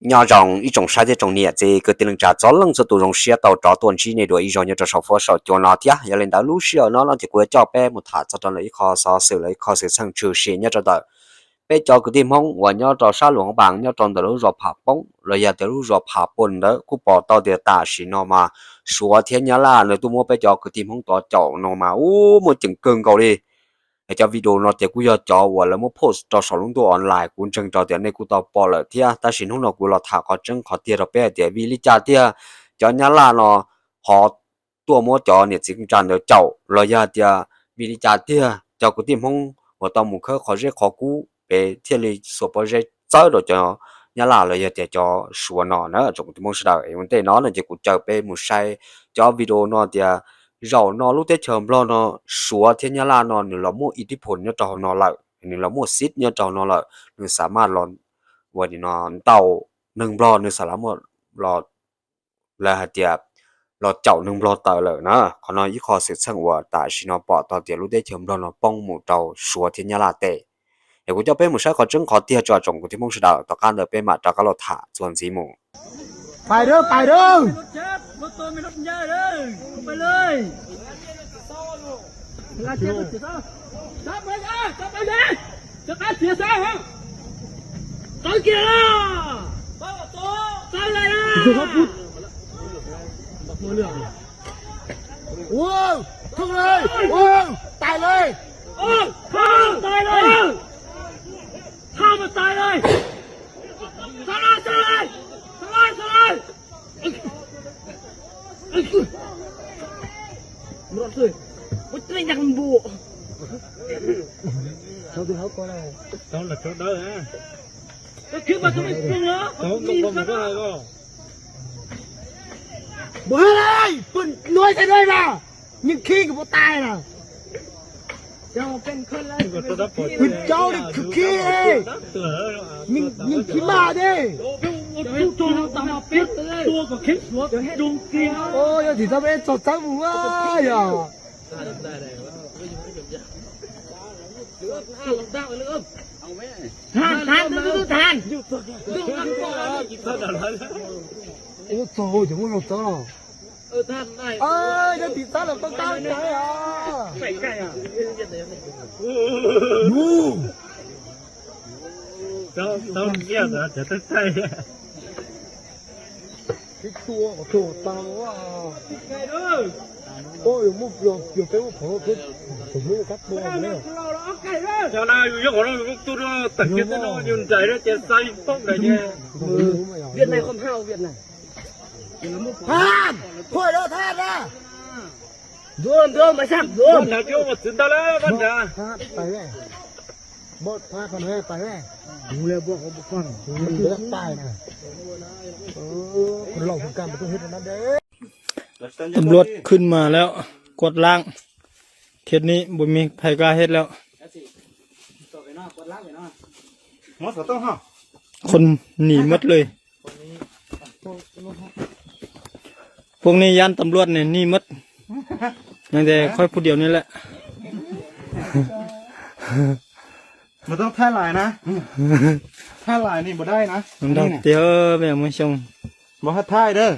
Nyob zoo ib tsoom saib thiab tsoom niam txiv kwv tij neej tsa txhua leej txhua tus, zoo siab tau rov tuaj ntsib nej dua ib zaug nyob rau saum fuab saum cua no thiab. Yog li ntawd lub sij hawm no no ces kuv yuav coj peb mus tham txog rau ntawm ib qho xov xwm los ib qho xwm txheej tshwm sim nyob rau ntawm peb cov kwv tij Hmoob uas nyob rau sab Luam Phav Npas nyob rau ntawm lub zos Phav Poob los yog tias lub zos Phav Poob ntawd kuj pom tau tias tam sim no mas Suav thiab Nyab Laj nws tuaj muab peb cov kwv tij Hmoob tod caum no mas ub muaj ceem kawg nkaus li. Cov video no ces kuj yog cov uas lawv muab post rau saum lub ntuj online, kuv ntseeg rau tias nej kuj tau pom lawm thiab, tab sis hnub no kuv los tham qhov tseeb qhov tiag rau peb hais tias vim li cas tiag cov Nyab Laj no ho tuaj muab cov niam txiv kwv tij ntawd caum los yog tias vim li cas tiag cov kwv tij Hmoob uas tau mus khawb qhov zeb qhov kub pem thiaj li xuas pob zeb txawb rau cov Nyab Laj los yog tias cov Suav no na. Tsoom kwv tij Hmoob sawv daws, ua ntej no no ces kuv caw peb mus saib cov video no tias zaum no lub teb chaws Nplog no Suav thiab Nyab Laj no nws los muaj ib thib phum nyob rau hauv no lawm, nws los muaj xib nyob rau hauv no lawm, nws xav maj los ua li no ntaus neeg Nplog, nws xav los los lawv hais tias los caum neeg Nplog tawm lawm na. Qhov no ib qho xwm txheej uas tam sim no pom tau tias lub teb chaws Nplog no poob mus rau Suav thiab Nyab Laj teb. Es kuv coj peb mus saib qhov tseeb qhov tiag tso tsoom kwv tij Hmoob sawv daws, tom qab ntawd peb mam rov qab los tham txuas ntxiv mus. Pais dawb, pais dawb. Ua, thoob li, ua, tais li. Ua, pw nuav xwb na, yeej khib kuv puas tais na. Kuv cauv li khwv khib, yeej khib maj ne. Yog tim txog peb txog txawb mus a yog. Ua txog cov muaj zoo txawb los. Yog tim txawb los tau tau cai os. Ib tua kom tuag tau. Yuav muab, yog peb muab phom peb tus muab kab tua na. Xyov na yus yog qhov no yus tu tag kiag tej no yus nraim ces xav poob nraim ces. Việt Nam không hao Việt Nam. Than, thôi đó Than ra. Dua dua mà sắp dua. Nraim ces ua txwv ntau lawm nraim. Than, than, than. ตำรวจขึ้นมาแล้ว กวาดล้าง เขตนี้บ่มีไผกล้าเฮ็ดแล้ว คนหนีหมดเลย พวกนี้ย้านตำรวจเนี่ยหนีหมด ยังแต่ข้อยผู้เดียวนี่แหละ มันต้องถ่ายหลายนะ ถ่ายหลายนี่บ่ได้นะ มันต้องเตี้ยไปเอามาชง บ่ให้ถ่ายเด้อ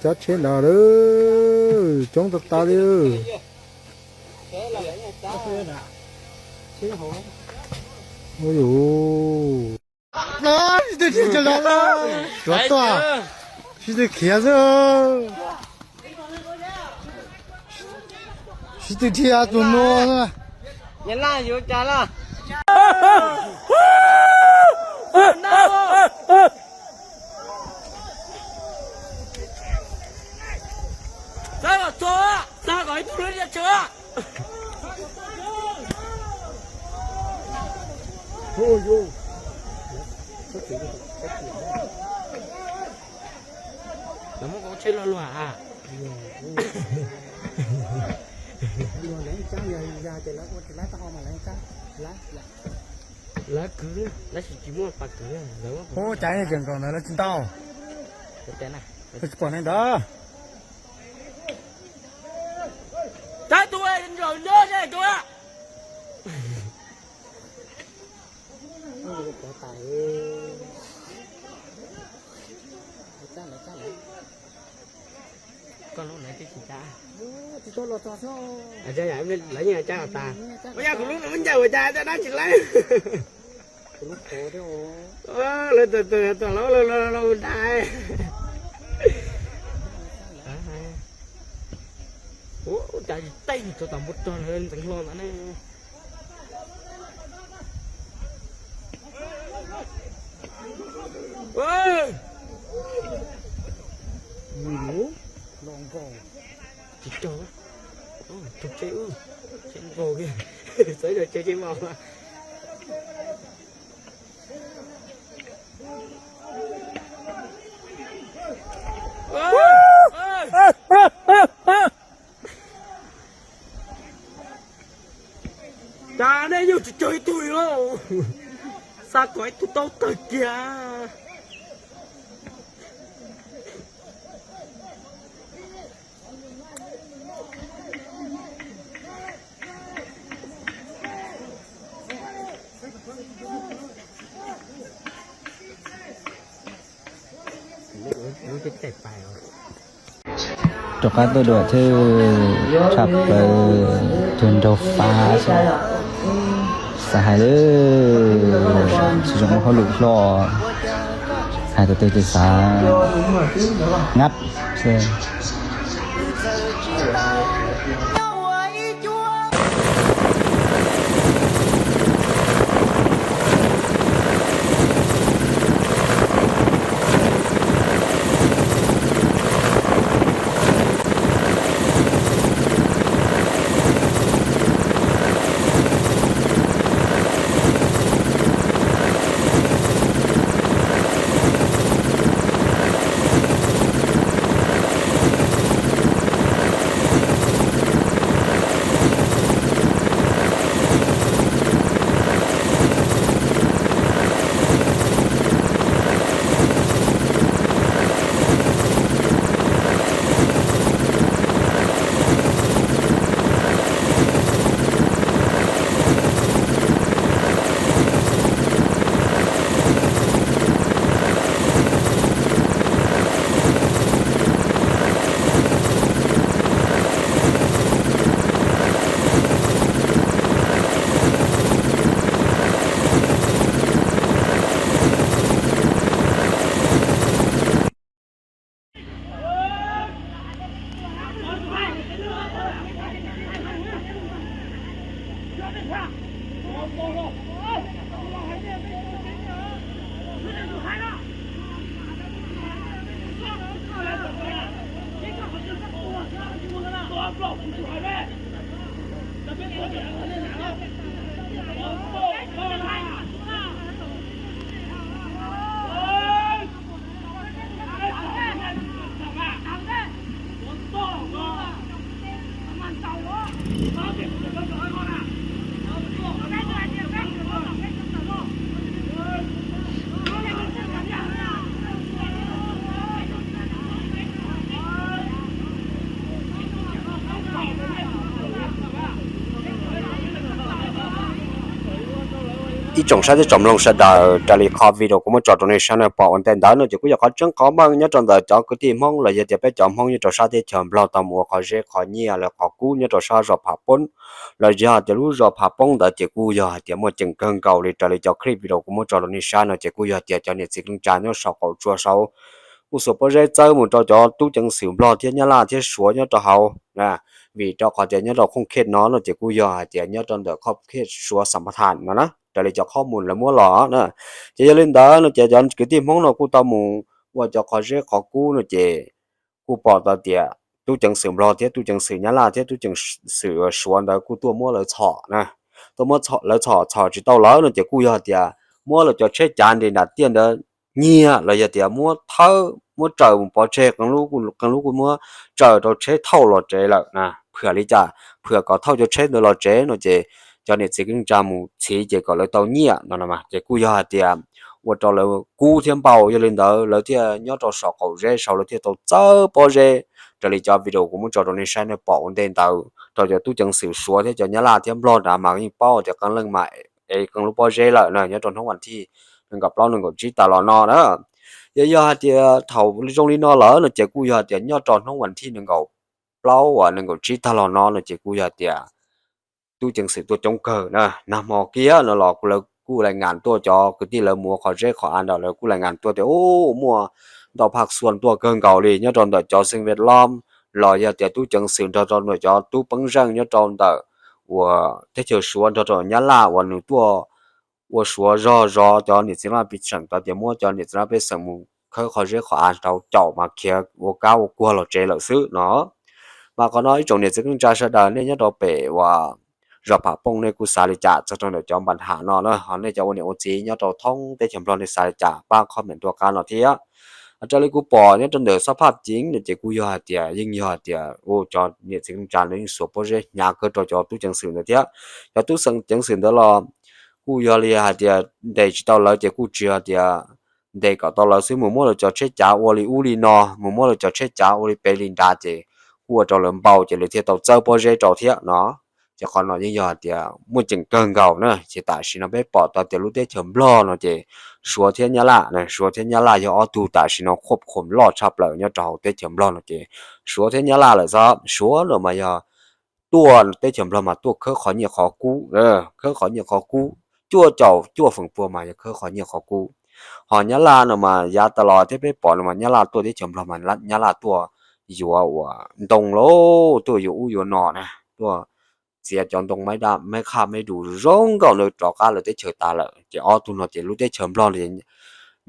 Cab tsheb ntawd coob tag tag li. Ua yuv, sib tw khiav xwb. Sib tw dhia tus no. Lawv muab koj tsheb luag luag a. Lawv kwv, lawv tsis muaj pas kwv. Ub, cas yeej kawm nkaus ntawd lawv tsis ntau. Lawv tsis pom neeg ntawd. Tab tus nraum nyob tus. Koj lub lawv twb tsis cab. Lawv yeej cab los tas. Ua yog kuv lub no muab ncaws ua cas caj dab tsis laib. Lawv tus tus tus laus laus laus ntais. Ua cas tsis teej tsuav tom npua rog lawv ntxeev hlo ntawd ne. Tsis raug, raug tsheb, tsheb nkaug kiag, txawv tsheb tsheb mos. Cas nej yuav tsis cog ib tug li los? Xa kom ib tug tau tawg kiag. Rov qab tuaj dua thiab, tshaj plaws, cuag nraug fab xwb. Xav hais lawm tsis zoo ua hauj lwm hlo, hais tau tej ces xav ngab xwb. Ib tsoom saib thiab tsoom mloog sawv daws, raws li qhov video kuv muab tso rau nej saib no pom ua ntej ntawd no ces kuj yog qhov tseeb qhov meej nyob rau ntawm cov kwv tij Hmoob los yog tias peb cov Hmoob nyob rau sab teb chaws Nplog tau mus ua qhov zeb qhov nyiaj lawv qhov kub nyob rau sab zos Phav Poob, los yog tias lub zos Phav Poob ntawd ces kuj yog hais tias muaj ceem kawg nkaus li raws li cov clip video kuv muab tso rau nej saib no ces kuj yog tias cov niam txiv neej tsa nyob saum qaum tsua saud kuj xuas pob zeb txawb mus rau cov tub ceev xwm Nplog thiab Nyab Laj thiab Suav nyob rau hauv na, vim rau qhov tias nyob rau khoom khej no no ces kuj yog hais tias nyob rau ntawm khoom khej Suav Xam Pha Thas no na, raws li cov qhob mus lawv muab los na. Ces yog li ntawd no ces cov kwv tij Hmoob no kuj tau mus ua cov qhov zeb qhov kub no ces kuj pom tau tias tub ceev xwm Nplog thiab tub ceev xwm Nyab Laj thiab tub ceev xwm Suav ntawd kuj tuaj muab lawv txhom na, tuaj muab lawv txhom, txhom tsis tau lawv no ces kuj yog tias muab lawv cov tsheb cav nres nram tiaj ntawd nyiag los yog tias muab thawb muab tsaws mus pov tseg, qee lub kuj muab tsaws rau tsheb thauj los tsev lawm na. Phwam li cas? Phwam kom thauj cov tsheb ntawd los tsev no ces cov niam txiv kwv tij neej tsa mus txhiv ces kom lawv tau nyiaj no no mas ces kuj yog hais tias ua rau lawv kub thiab npau. Yog li ntawd lawv thiaj nyob rau saum qaum zeb saud lawv thiaj tau txawb pob zeb raws li cov video kuv muab tso rau nej saib nej pom ua ntej ntawd rau cov tub ceev xwm Suav thiab cov Nyab Laj thiab Nplog nrad mas yeej paub tias qee leej mas ev qee lub pob zeb lawm na nyob rau hnub vas thij nees nkaum plaub nees nkaum tsib tas los no na. Yog, yog hais tias thaum zoo li no lawm no ces kuj yog tias nyob rau hnub vas thij nees nkaum plaub uas nees nkaum tsib tag los no no ces kuj yog tias tub ceev xwm tuaj coob kawg na. Nag hmo kiag no los lawv kuj lais ngas tuaj cov kwv tij lawv mus ua qhov zeb qhov av ntawd lawv kuj lais ngas tuaj tias u muaj ntau phaj xuam tuaj kawg nkaus li nyob rau ntawm cov xeev ves lob los yog tias tub ceev xwm nrog rau ntawm cov tub peeb zeej nyob rau ntawm uas teb chaws Suav nrog rau Nyab Laj uas nws tuaj ua Suav zog zov cov niam txiv laj pej xeem tau tias muab cov niam txiv laj pej xeem mus khawb qhov zeb qhov av rau caum mas khiav ua kab ua kuag los tsev lawm xwb no. Mas qhov no ib tsoom niam txiv kwv tij sawv daws nej nyob rau pem uas zos Pham Pooj nej kuj xav li cas txog rau ntawm cov npa ham no na, ho nej cov ua niam ua txiv nyob rau thoob teb chaws Nplog nej xav li cas pab comment tuaj qab no thiab. Raws li kuv pom nyob rau ntawm xob phaj ceev no ces kuj yog hais tias yeej yog hais tias u cov niam txiv kwv tij no yeej xuas pob zeb hnyav kawg rau cov tub ceev xwm ntawd thiab. Cov tub ceev xwm ntawd los kuj yog li hais tias ntes tsis tau lawv ces kuj tsis hais tias ntes kom tau lawv xwb, mus muab lawv cov tsheb cav ua li ub li no, mus muab lawv cov tsheb cav ua li pem li nrad ces kuj ua rau lawv npau ces lawv thiaj tau txawb pob zeb rau thiab no. Ces qhov no yeej yog hais tias muaj ceem kawg nkaus na. Ces tam sim no peb pom tau tias lub teb chaws Nplog no ces Suav thiab Nyab Laj, Suav thiab Nyab Laj yog ob tug tam sim no qhuab qhuas loj tshaj plaws nyob rau hauv teb chaws Nplog no ces Suav thiab Nyab Laj lawm xwb. Suav no mas yog tuaj teb chaws Nplog mas tuaj khawb qhov nyiaj qhov kub, khawb qhov nyiaj qhov kub, cuaj caum cuaj feem pua mas yog khawb qhov nyiaj qhov kub. Ho Nyab Laj no mas yav tas los thiab peb pom no mas Nyab Laj tuaj teb chaws Nplog mas Nyab Laj tuaj yuav ua ntoo lauj, tuaj yuav ub yuav no na, tuaj txiav cov ntoo maib daj maib qhaj maib du zoo nkauj na rov qab lawv teb chaws tas lawm. Ces ob tug no ces lub teb chaws Nplog no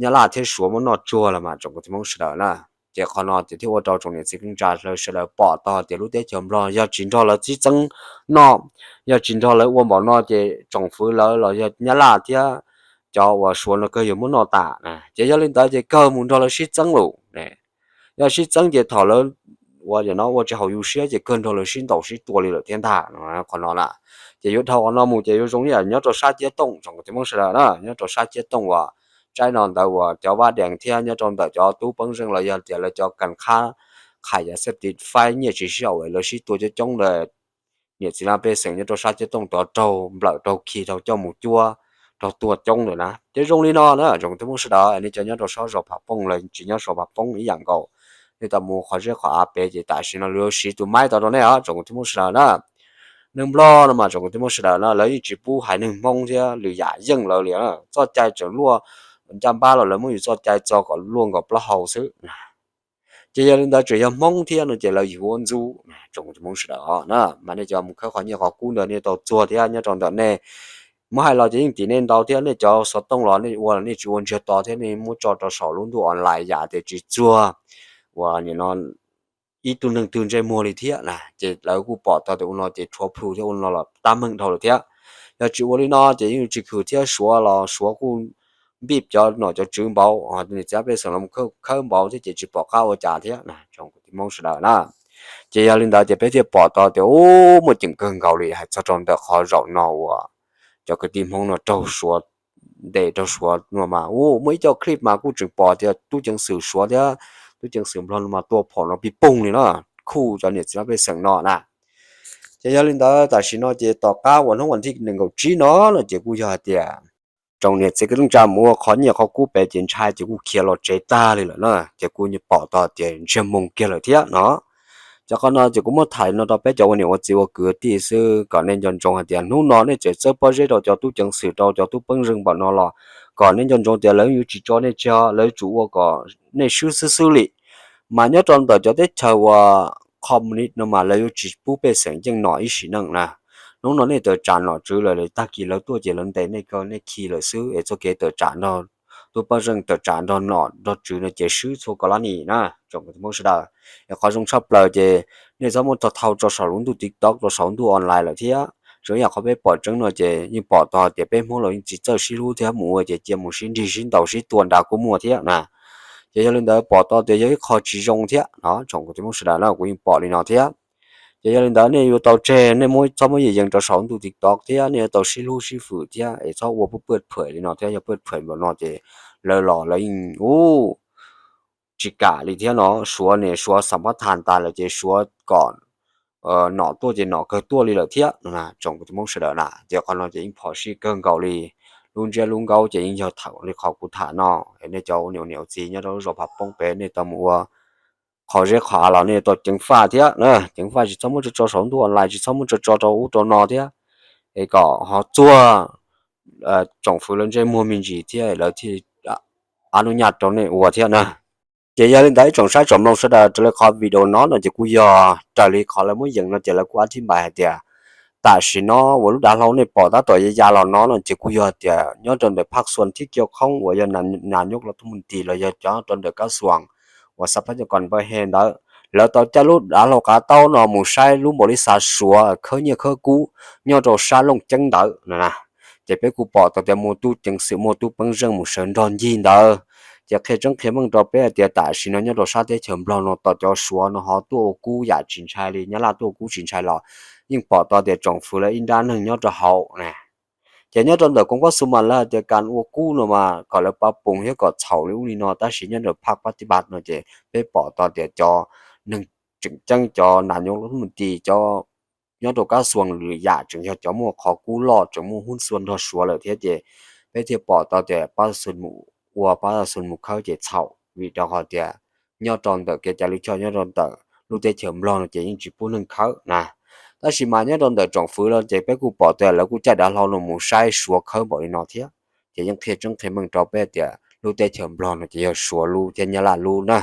Nyab Laj thiab Suav muab noj tsuag los mas tsoom kwv tij Hmoob sawv daws na. Ces qhov no ces thiaj ua rau tsoom niam txiv kwv tij sawv daws pom tau tias lub teb chaws Nplog yog tsis nrog lawv sib txeeb noj, yog tsis nrog lawv ua npaum no ces tsoom fwv lawv los yog Nyab Laj thiab cov uas Suav no kawg yuav muab noj tas. Ces yog li ntawd ces kawg mus nrog lawv sib txeeb lawm. Yog sib txeeb ces thaum lawv ua no ua tsis haum yus siab ces kawg nrog lawv sib ntaus sib tua li lawm thiab ntag no. Qhov no na, ces yuav dhau qhov no mus ces yuav zoo ib yam nyob rau sab Ciab Tooj tsoom kwv tij Hmoob sawv daws na, nyob rau sab Ciab Tooj uas tsaib no ntawd uas cov Vaj Dees thiab nyob rau ntawm cov tub peeb zeej los yog tias lawv cov kas qhab qhais yam xej tiv faib nyiaj tsis sib haum lawv sib tua coob coob ntawd. Niam txiv laj pej xeem nyob rau sab Ciab Tooj tod raug nplawm raug khi raug coj mus cuab raug tua coob lawm na. Ces zoo li no na tsoom kwv tij Hmoob sawv daws, nej cov nyob rau sab zos Pham Pooj los tsis nyob zos Pham Pooj ib yam nkaus, nej tau mus qhov zeb qhov av pem ces tam sim no lawv siv tus maib tau rau nej os tsoom kwv tij Hmoob sawv daws na. Neeg Nplog no mas tsoom kwv tij Hmoob sawv daws na lawv yeej tsis pub hais neeg Hmoob thiab lwm yam yeej lawv li. Txoj cai tseem luaj ncaj npab los lawv muab yus txoj cai txo kom luaj nkaus plaub hau xwb. Ces yog li ntawd tseem yog Hmoob thiab no ces lawv yuav ntxub tsoom kwv tij Hmoob sawv daws os na. Mas nej cov mus khawb qhov nyiaj qhov kub ntawd nej tau txuag thiab nyob rau ntawm nej. Muab hais los ces yeej tim nej ntau thiab, nej cov xov tooj los nej ua los nej tsis ua ntsiag to thiab nej muab tso rau saum lub ntuj online yam tias tsis txuag uas nim no ib tug neeg twg ntsej muag li thiab na. Ces lawv kuj pom tau tias ua no ces rhuav plhu thiab ua no los tab meeg dhau lawm thiab. Yog tsis ua li no ces yeej tsis khwm thiab, Suav los Suav kuj npij cov nom cov tswv npaum, niam txiv pej xeem los khawb npaum thiab ces tsis pom qab ua cas thiab na tsoom kwv tij Hmoob sawv daws na. Ces yog li ntawd ces peb thiaj pom tau tias u muaj ceem kawg nkaus li hais txog rau ntawm qhov zaum no uas cov kwv tij Hmoob no raug Suav ntes raug Suav no mas u muaj ib co clip mas kuj tseem pom tias tub ceev xwm Suav thiab tub ceev xwm Nplog no mas tua phom no pij poog li na, khuj cov niam txiv pej xeem no na. Ces yog li ntawd tam sim no ces tom qab uas hnub vas thij nees nkaum tsib no no ces kuj yog hais tias tsoom niam txiv kwv tij neej tsa mus ua qhov nyiaj qhov kub pem ces ntshai ces kuj khiav los tsev tag li lawm na, ces kuj pom tau tias ntsiag moo kiag lawm thiab no. Ces qhov no ces kuv muab tham no rau peb cov ua niam ua txiv ua kwv tij xwb kom nej nco ntsoov hais tias hnub no nej tseem txawb pob zeb rau cov tub ceev xwm rau cov tub peeb zeej npaum no los kom nej nco ntsoov tias lawv yuav tsis tso nej tseg, lawv yuav tsum ua kom nej swb xwb xwb li. Mas nyob rau ntawm cov teb chaws uas communist no mas lawv yuav tsis pub pej xeem yeej nom ib sim neej na. Hnub no nej tawm tsam nom tswv lawm, tag kis lawv tuaj ces lawv ntes nej kaw nej khi lawm xwb es txoj kev tawm tsam nrog tub peeb zeej tawm tsam nrog nom nrog tswv no ces swb txhua koj lab nim na tsoom kwv tij Hmoob sawv daws. Es qhov zoo tshaj plaws ces nej txhob muab thau thau rau saum lub ntuj TikTok rau saum ntuj online lawm thiab. Zoo ib yam qhov peb pom tseeb no ces yeej pom tau tias peb Hmoob los yeej tsis txawj sib hlub thiab, mus ua ces cia mus sib nrig sib ntaus sib tua nrad kuj muaj thiab na. Ces yog li ntawd pom tau tias yog ib qho tsis zoo thiab no tsoom kwv tij Hmoob sawv daws na, kuv yeej pom li no thiab. Ces yog li ntawd nej yuav tau tseg, nej muab txhob muab yees yees rau saum ntu TikTok thiab nej yuav tau sib hlub sib fwm thiab es txhob ua pwj pwj phwm li no thiab, yog pwj phwm npaum no ces lawv los lawv yeej ub tsis kam li thiab no. Suav ne, Suav xam pab thas tas lawm ces Suav kom nom tuaj ces nom kawg tuaj li lawm thiab no na tsoom kwv tij Hmoob sawv daws na. Ces qhov no ces yeej phom sij kawg nkaus li. Lub ntsiab lub nkaub ces yeej yog tham li qhov kuv tham no. Nej cov ua niam ua txiv nyob rau lub zos Phav Poob pem nej tau mus ua qhov zeb qhov av los nej tau ceev faj thiab na, ceev faj tsis txhob muab tso tso saum ntuj online, tsis txhob muab tso tso rau ub rau no thiab, es kom ho txuag tsoom fwv lawv ntsej muag me ntsis thiab lawv thiaj ab nub nyaj rau nej ua thiab na. Ces yog li ntawd ib tsoom saib tsoom mloog sawv daws, raws li qhov video no no ces kuj yog raws li qhov lawv muab yees no ces lawv kuj ab thib npais hais tias tam sim no uas lub dav hlau nej pom tab tom ya ya los no no ces kuj yog tias nyob rau ntawm phaj xuas thib kiau khoob uas yog nas nyuj los thub mus tis los yog cov rau ntawm kab xuas uas xa phab nyuj kom npawj he ntawd, lawv tau caij lub dav hlau qav taub no mus saib lub npaum li xav Suav khawb nyiaj khawb kub nyob rau sab Looj Ceeb ntawd na. Ces peb kuj pom tau tias muaj tub ceev xwm muaj tub peeb zeej mus sawv nrog ncig ntawd. Ces qhia tseeb qhia meej rau peb hais tias tam sim no nyob rau sab teb chaws Nplog no tos cov Suav no ho tuaj ua kub yam tsis ntshai li, Nyab Laj tuaj ua kub tsis ntshai los yeej pom tau tias tsoom fwv lawv ib nrab neeg nyob rau hauv na. Ces nyob rau ntawm koom pab xu mas lawv hais tias kas ua kub no mas kom lawv pab pum thiab kom txhaum li ub li no, tab sis nyob ntawm phaj pab tib npas no ces peb pom tau tias cov neeg tseem ceeb cov nas nyuj los thub mus tis cov nyob rau kab xuas lwm yam tseem yog cov muaj qhov kub loj tseem muaj hub xua nrog Suav lawm thiab ces peb thiaj pom tau tias pab xu mus ua pab xu mus khawb ces txhaum vim rau qhov tias nyob rau ntawm kev cai lij choj nyob rau ntawm lub teb chaws Nplog no ces yeej tsis pub neeg khawb na. Tab sis mas nyob rau ntawm tsoom fwv los ces peb kuj pom tias lawv kuj caij dav hlau no mus saib Suav khawb npaum li no thiab. Ces yeej qhia tseeb qhia meej rau peb tias lub teb chaws Nplog no ces yog Suav lub thiab Nyab Laj lub na.